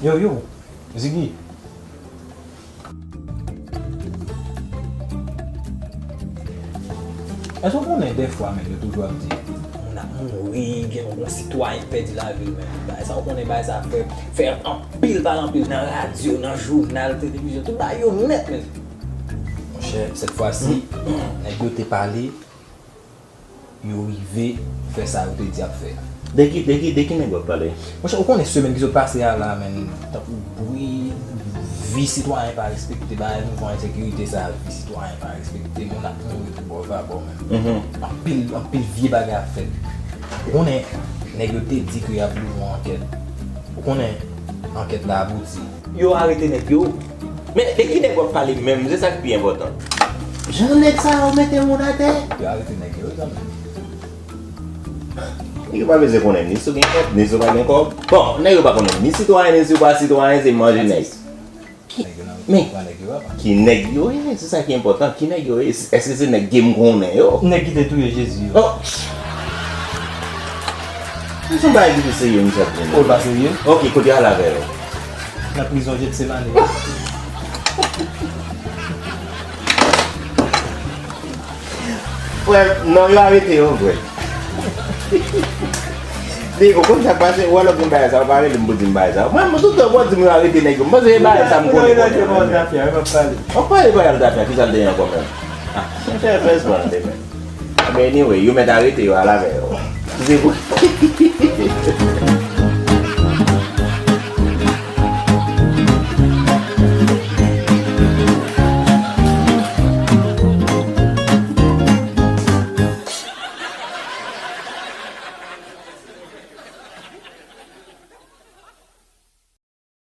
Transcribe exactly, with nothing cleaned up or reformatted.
Yo, yo, Ziggy. Èske w konnen dèfwa, men, yo toujou ap di, moun ap mouri, gen yon sitwayen k pèdi lavi l, men. Bagay sa, w konnen bagay sa fè, fè anpil pale anpil nan radyo, nan jounal, televizyon, tout bagay yo nèt, men. Monchè, sèt fwa si, nèg yo te pale, yo rive fè sa yo te di y ap fè a. De ki, de ki, de ki nèg w ap pale? Monchè, ou konnen semèn ki sot pase a la, men, tankou bri, vi sitwayen pa respekte, bagay mouvman ensekirite sa, vi sitwayen pa respekte, moun ap mouri pou bò va bò, men. Anpil, anpil vye bagay ap fèt. Ou konnen, nèg yo te di ke y ap louvri yon ankèt. Ou konnen, ankèt la abouti. Yo arete nèg yo. Men de ki nèg w ap pale menm? Se sa k pi enpòtan. Jan nèg sa yo mete moun atè. Yo arete nèg yo, wi, zanmi. Nèg yo pa bezwen konnen ni si w gen kòb, ni si w pa gen kòb. Bon, nèg yo pa konnen ni sitwayen, ni si w pa sitwayen, se manje nèg. Ki, men, ki nèg yo ye? Se sa ki enpòtan. Ki nèg yo ye? Èske se nèg ke m konnen yo? Nèg ki te touye Jezi yo. Oh! Se yon bagay ki pi serye, misye ap di. Oh, l pa serye? Ok, kote y al avè yo? Nan prizon Getsemane. Frè, non, yo arete yo, frè. Li, ou konn sa k pase, ou wè lòt moun bagay sa, ou pa rele m pou di m bagay sa. Mwen, mwen, tout tan, mwen di m yo arete nèg yo. M panse se bagay sa m konnen. Yo nan Zafya, yo p ap pale. W ap pale bagay Zafya, ki sa l te ye ankò menm? Ah, monchè, fè espwa tande, men. But anyway, yo mèt arete yo, al avè yo. Se pou